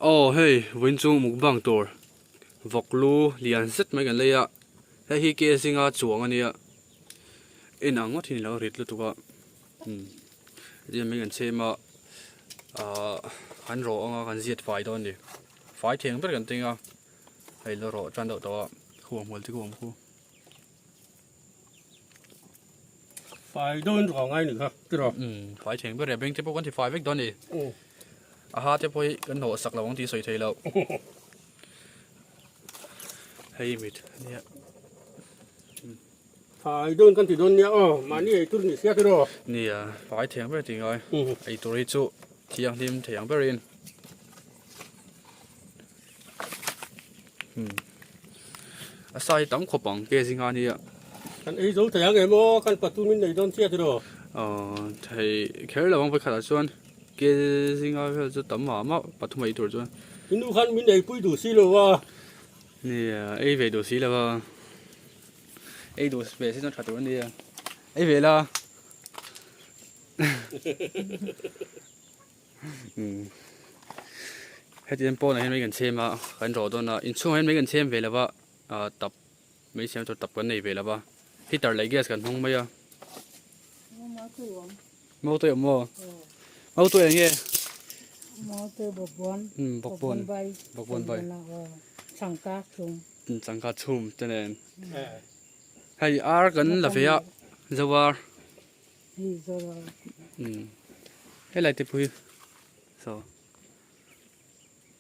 Aw hei vawiin chu mukbang tur vawk lu lian zet mai kan lei a hei hi ke zinga chuang a nia en ang ngawt hi ni lo rit lutuk a umm hetiang mai kan chhem a ahh kan rawh anga kan ziat fai dawn a ni fai theng ber kan teng a hei la rawh tan deuh tawh a khuang hmual te khuang khu. Fai dawn ruang ai ni kha tiraw. Umm fai theng ber e beng te pawh kan ti fai vek dawn a ni. A ha te pawh hi kan hnawh sak lo ang tih sawi thei lo. Hei mit ania. Fai dawn kan ti dawn nia aw mahni ei tur ni sia tiraw. Nia fai theng ber ti ngai ei tur hi chu thianghlim thei ang berin. A sa hi tam khawp ang ke zinga nia. Kan ei zo thei ang em aw kan pathum in nei dawn chiah tiraw. Aw thei kher lo ang pakhatah chuan ke zinga vel chu tam mah mah pathum ei tur chuan. I nu khan min eipui duh si lo a. Nia ei ve duh si lo a. Ei duh ve si chuan tha tur a nia. Ei ve la. Hetiang pawnah hian mai kan chhem a kan rawh dawn a inchhungah hian mai kan chhem ve lova ah tap mai siam tur tap kan nei ve lova heater leh gas kan hmang mai a mau tui awm maw mau tui eng nge bawkbawn bawkbawn bai changkha chhum te nen hei ar kan la ve a zoar. Helai te pawh hi saw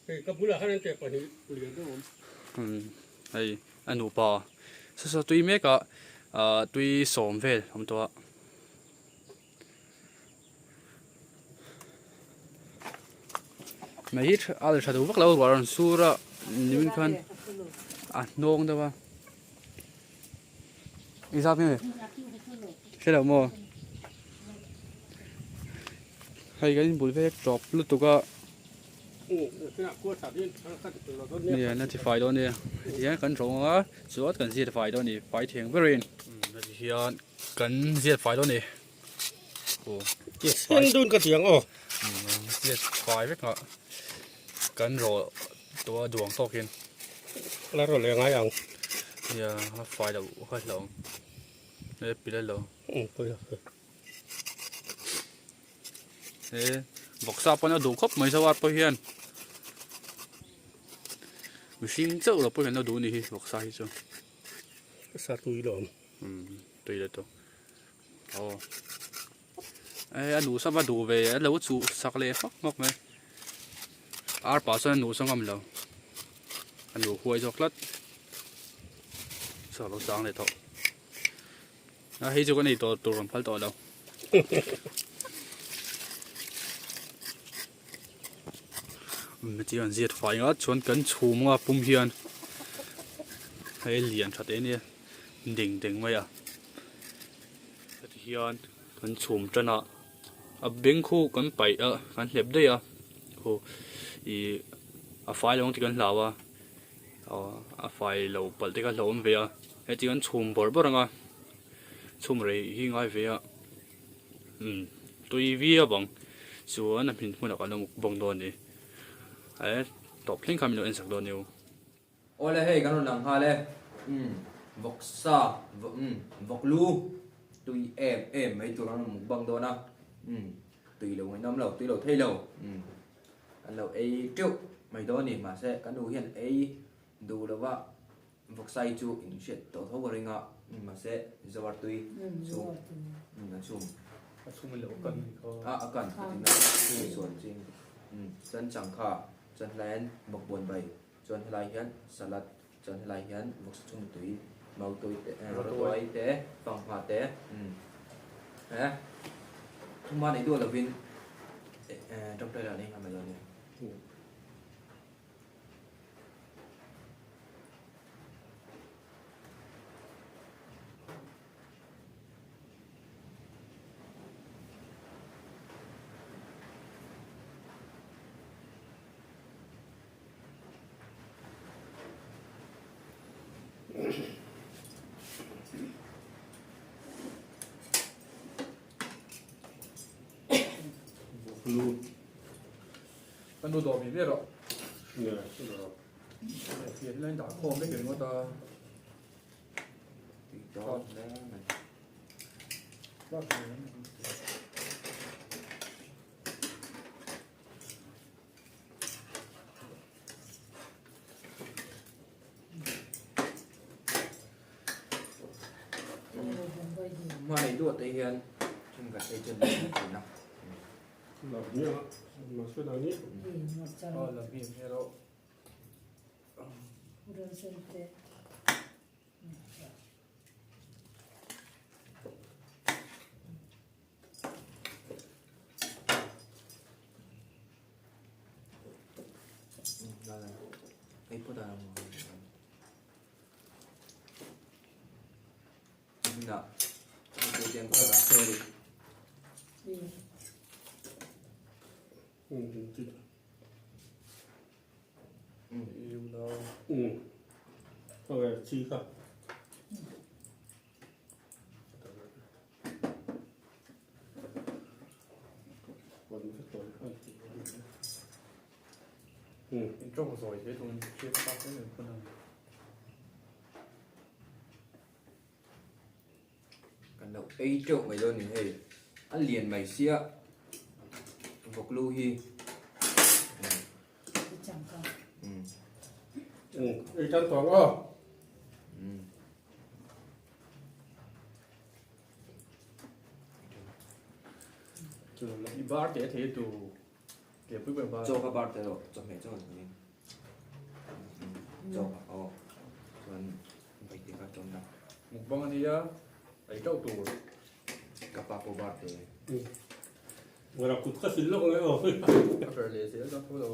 hei ka bulah khan an teh pahnih lian deuh awm hei a nupa saw saw tui mek a ah tui sawm vel a awm tawh a mai hi a la tha duh vak lo a ruah a rawn sur a nimin khan a hnawng deuh a. Engzat nge hre lo maw hei kan inbul vel tawp lutuk a nia na ti fai dawn nia heti hian kan rawng anga chuan kan ziat fai dawn a ni fai theng berin heti hian kan ziat fai dawn a ni aw sen dun ka tiang aw ziat fai vek a kan rawh tawh a duang tawkin la rawh leh ngai ang nia a fai loh kha hlauh e pil lo e vawksa pawn a duh khawp mai zoar pawh hian mihring chauh lo pawh hian a duh a ni hi vawksa hi chu sa tui lo awm tui lo tawh aw e a nuh sam a duh ve a lo chuh sak leh hmawk hmawk mai ar pah chuan a nuh saw ngam lo a nuh huai zawk tlat saw lo chang leh tawh a hei chu ka nei tawh tur rawn phal tawh lo heti an ziat fai ngah chuan kan chhum anga pum hian hei lian tha teh ania ding deng mai a heti hian kan chhum tan a a beng khu kan paih a kan hlep daih a khu ih a fai lo ang tih kan hlau a aw a fai lo palh te kha hlauhawm ve a heti kan chhum bawrh bawrh ang a chhum rei hi ngai ve a umm tui viau ang chuan a hmin hmunah kan lo mukbang dawn a ni e tawp thleng khan min lo en sak dawn a ni u. Awle hei kan rawn lang nghal e. Umm vawksa umm vawk lu tui em em mai tur an rawn mukbang dawn a. Umm tui lo ngaihnawm lo tui lo thei lo. Umm kan lo ei teuh mai dawn a ni mahse ka nu hian ei duh lova vawksa hi chu in hriat tawh tho ka ring a mahse zawar tui chhum umm a chhum. A chhum a lo a kan ni kha. A a kan ka ti na chuan ching umm chuan changkha chuan helai hian bawkbawn bai. Chuan helai hian salad, chuan helai hian vawksa chhung tui, mautui te, rawtuai te, fanghma te, eh thuma nei duah lovin tawngtai lah nei nghal mai dawn nia. Lu. Kan nu dawm hi ve rawh. Fian line dah khawm vek ringawt a. Tui dawn hle mai. Hmanei duah te hian thenkhat ei chu an nei thin a. Hei phawt a Ina sorry. Okay, chi kha. In tawng zawi hle dawn hriat tak em em pawn a ni. Kan lo ei teuh mai dawn ni hei a lian mai sia vawklu hi. Ei tan tawng aw. I bar te thei tu ke pui pui bar. Chaw ka bar te rawh chawhmeh chaw ni. Chaw ka aw chuan bai te ka chawm na. Mukbang ania ei tauh tur. Ka pa pawh bar te. Ngara kut ka sil lawk nge aw. A ber leh zel dawn tho lo.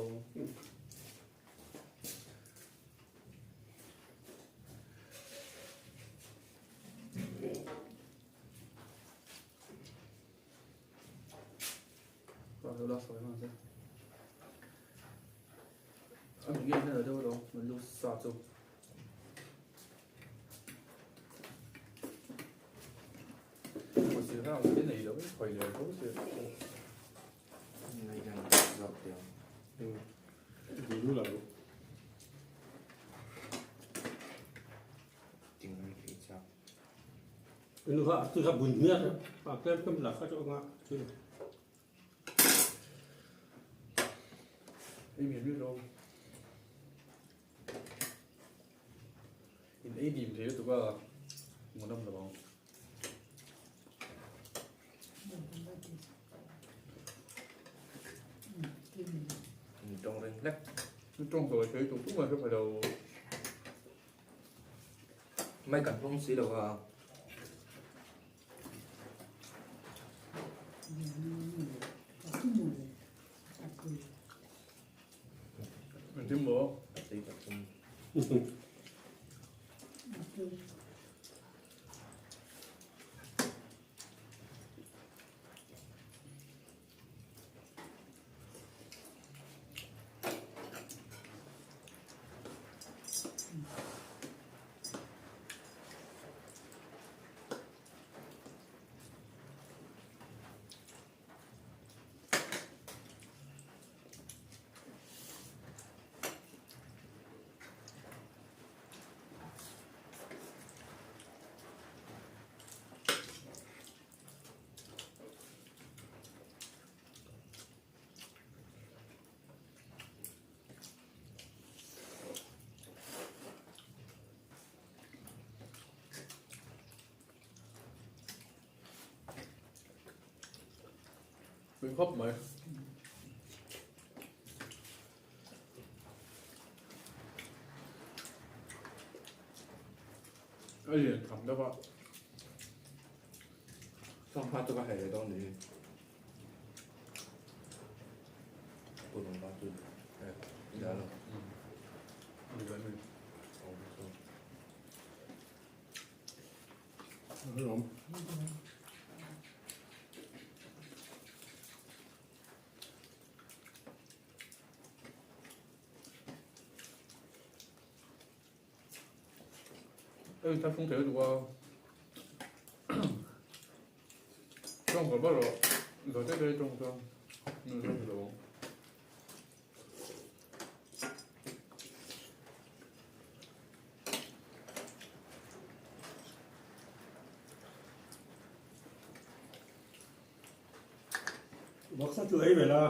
In ei dim thei lutuk a hmuhnawm lo ang. Tawng ring hlek. Tawng zawi thei tuk tuk mai hre pha lo. Mai kan hmang si lo a. Engtin maw? Tui khawp mai. A lian tham deuh a. Sangha chu ka hei leh dawn ni. Purun ba chu i dah lo. Ni lo ni. Ê, ta không thể được qua. Trong có bao rồi. Rồi tới đây trong trong. Mình không được. Vawksa chu ei ve la.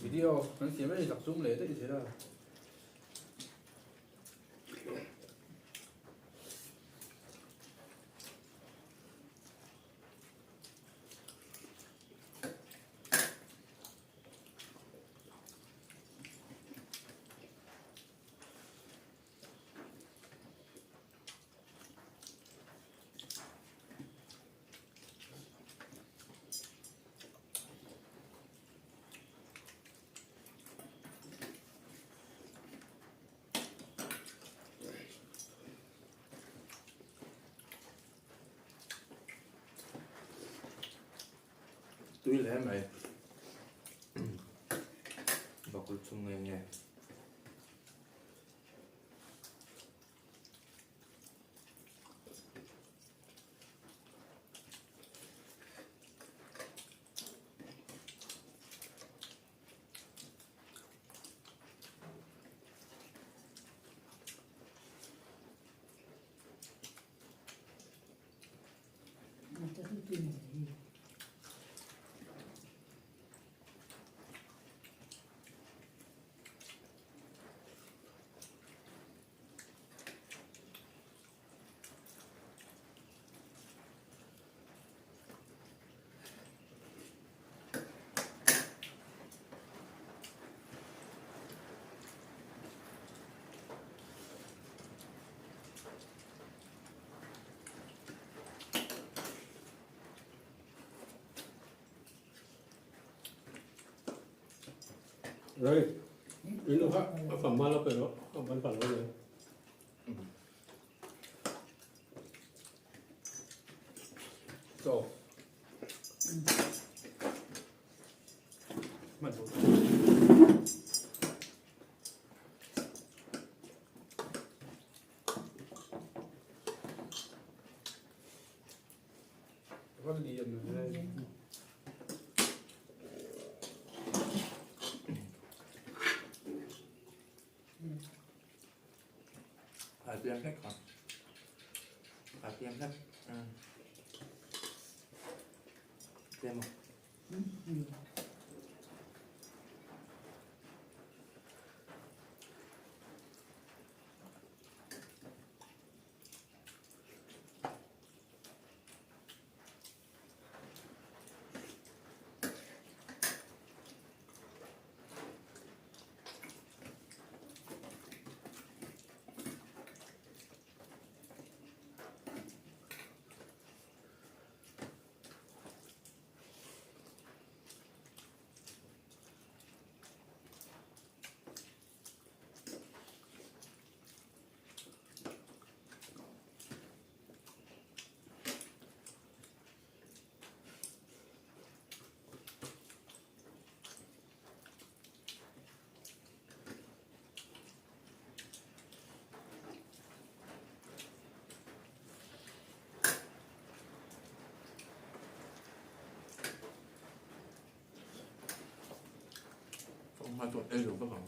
Video kan siam reng sak chum leh daih zel a. Tui hle mai. Bakul chung nge nge. Rồi, inu kha a pham ma lo pe rawh, a ban phal lo nia. Chaw. Hman bawk. Ram lian hle. A piang hlek kha. A piang hlek. Tlem a. Hma chuan ei lo vek ang.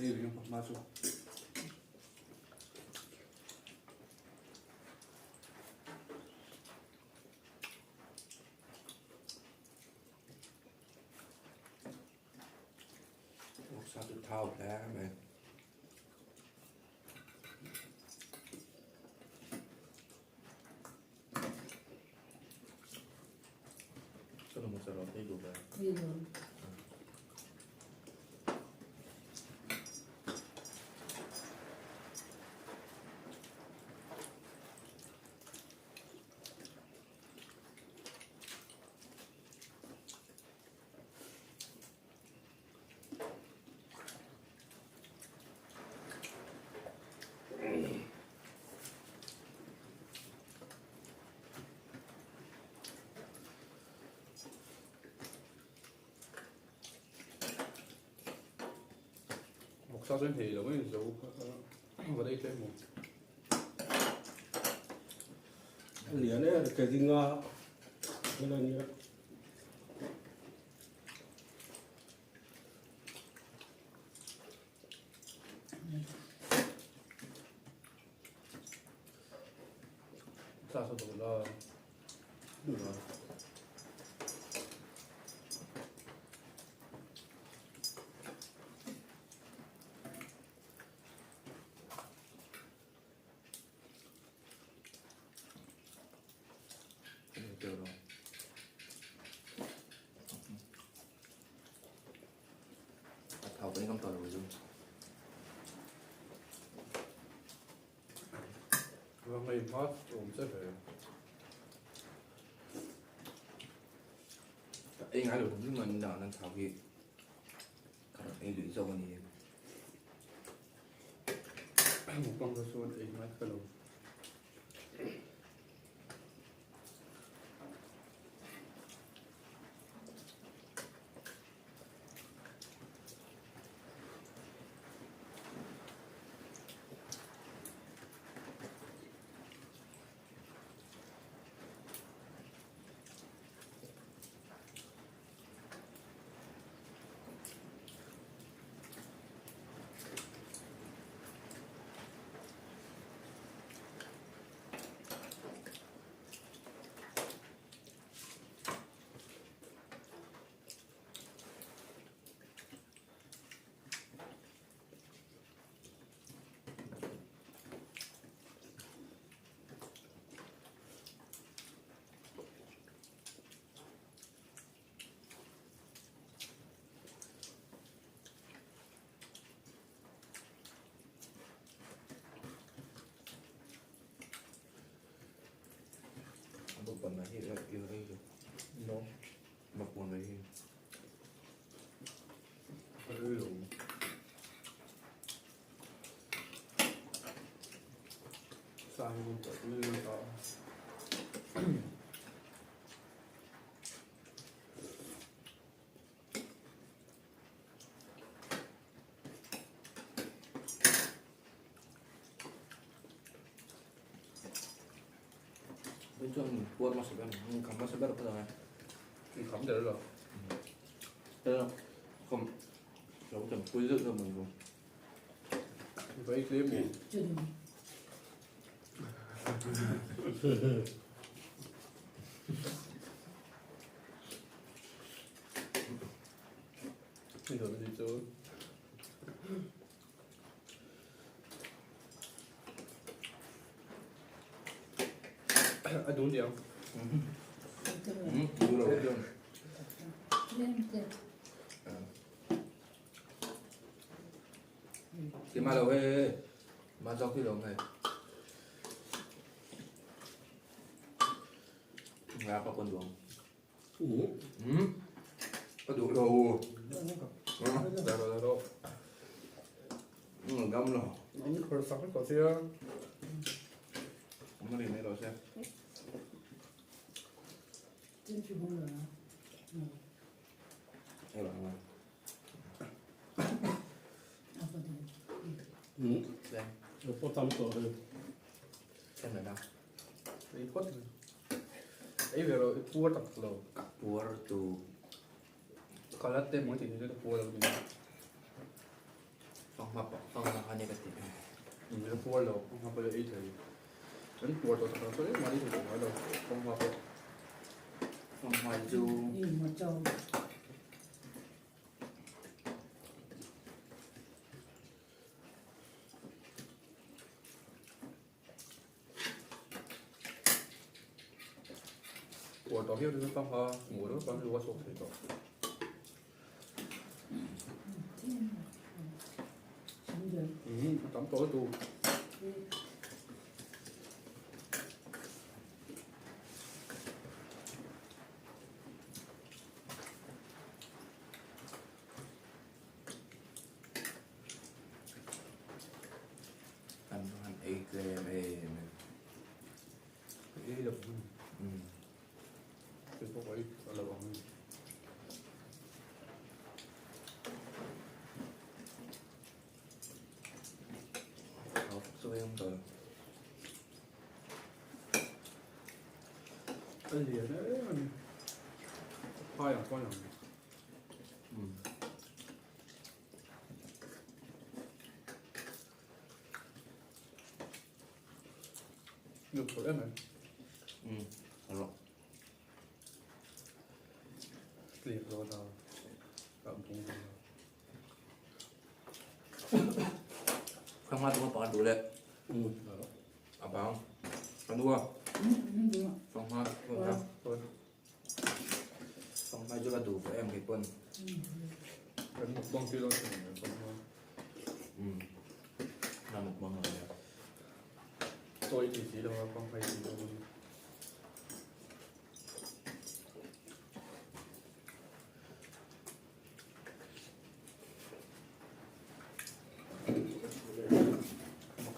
Ei ve hma chu. Vawksa chu thau hle mai. Vawksa chuan hei lo mai zo va daih hle maw. A lian e ke dinga hmel a nia. Sa sa duh la. Thau cái không tao rồi luôn. Vâng, ngày mát ổn rất phải. Ei ngai lo nhưng mà nào nan thau hi ka rawn ei lui zawk a ni. Mukbang ka chuan ei ngai ka lo. Bukbang na hi yêu ei No. Mukbang na hi. Ka ei lo. Sa hi mun ta tui lo ta. Bên trong puar mà sẽ khám mà sẽ bắt đầu này. Khám được rồi. Thế là không nó cũng chẳng quy dựng cho mình rồi. Vậy clip mù. Rồi mình đi chơi. À đúng rồi. Ừ, đúng rồi. Cái mà đâu ấy, mà do cái đồng này. Nga pa con đường. Ừ. Ừ. Có đủ đồ. Rồi rồi rồi. Ừ, găm rồi. Anh khởi sắc có chưa? Không có gì mấy rồi xem. Đây là Ừ. Đây, Rồi có tắm tổ rồi. xem là đâu. Ei pot. Ei vero, puar tak lo. Puar tu. Kalat te mo ti ni puar lo ni. Phong mập, phong mập anh cái gì. Ni puar lo, phong mập lo ei thai. An puar to tak lo, ma ni to lo. Phong mập. Phong mập du. Puar to hiu ni phong ha, mu ro phong lu wa sok thai to. Ừ, tắm tối tu. Ăn ăn ei kem ei. Ei lo. Ừ. Cái có cái là bằng. awm tawh lo. A lian em a ni. Phai ang pawn ang. Được rồi em này. Rồi. Liệt rồi nào. Cảm ơn. Không hoa tụi nó đủ lệ. À bảo. Con đua. Phong hoa, phong hoa. Thôi. Phong hoa cho là đủ của em cái quân. Em một bông tiêu đó thì phong hoa. Là một bông rồi. Tôi thì chỉ đâu phong hay gì đâu.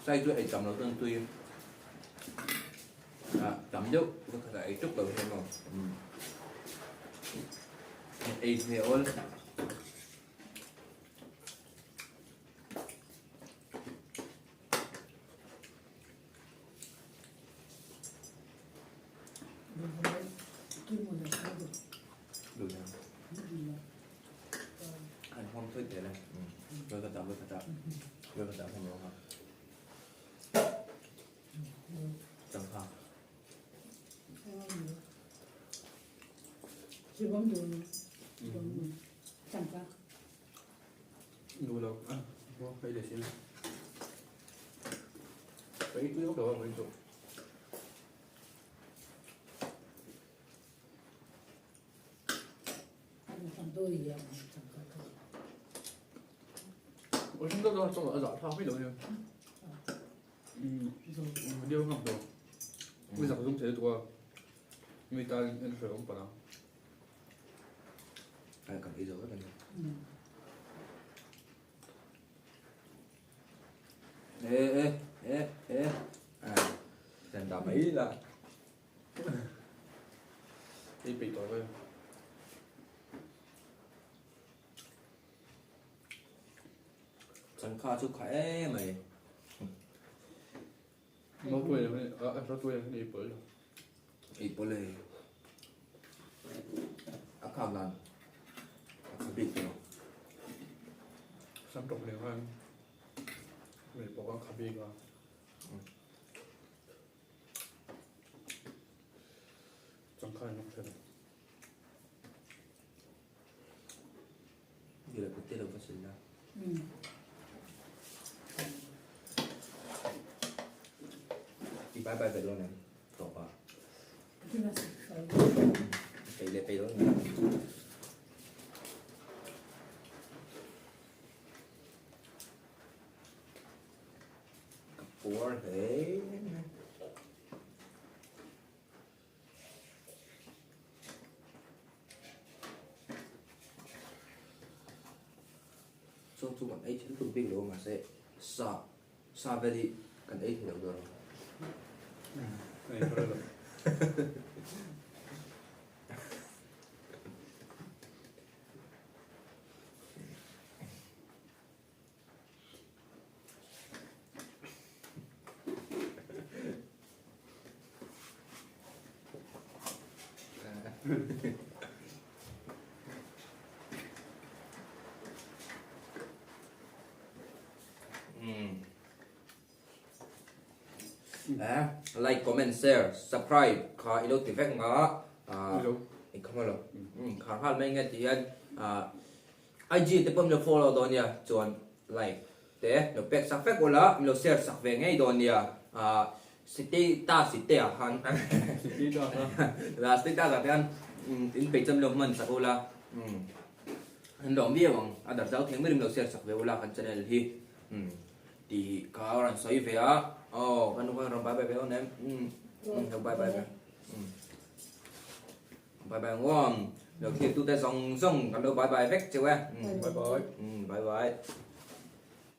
Say tôi ấy chậm nó tương tuy. À, chậm chút, tôi có thể chút được thêm không? Ei thì ôn. Được rồi. Anh không thích thế này. Tôi có chậm, tôi có chậm. Tôi có chậm không đúng không? Chẳng phải. Đủ rồi. À, phải để xem. Phải cứ lúc đầu phải rồi. 我现在都做了早茶会留的。你有看过？为啥种这多？因为当那时候我们不能。 Ai cầm ý rồi này. Ê ê ê ê. À, đàn đạp ấy là. 你被多了。 Chẳng kha chút khỏe mày. 我对了，啊，说对了，你不了。 Ý bố lê. À khám lan. À khám biết rồi. 三种两万，美国讲卡比个。张开弄出来。 Như là có tiết được phát sinh ra. Đi bye bye về luôn này. Tổ bà. Bị lệ bị luôn này. Cặp thế. Xong chúng bạn ấy chấn tụng binh đồ mà sẽ sa sa về đi cần ấy thì được rồi. 哎，出来了。 À, like, comment, share, subscribe kha ilo ti vek nga à i khama lo khar hal mai nge ti hian à IG te pawm lo follow dawn nia chuan like te lo pek sak vek ula lo share sak ve ngei dawn nia à city ta city a han City ta la city ta ta hian in pe cham lo man sak ula an lawm viau ang a dar zau theng berin lo share sak ve ula kan channel hi ti kha ran sawi ve a oh kan nu ran bye bye ve awn em lo bye bye ve bye bye ngon lo thlir tute zawng zawng kan lo bye bye vek cheu e Bye bye. Bye bye.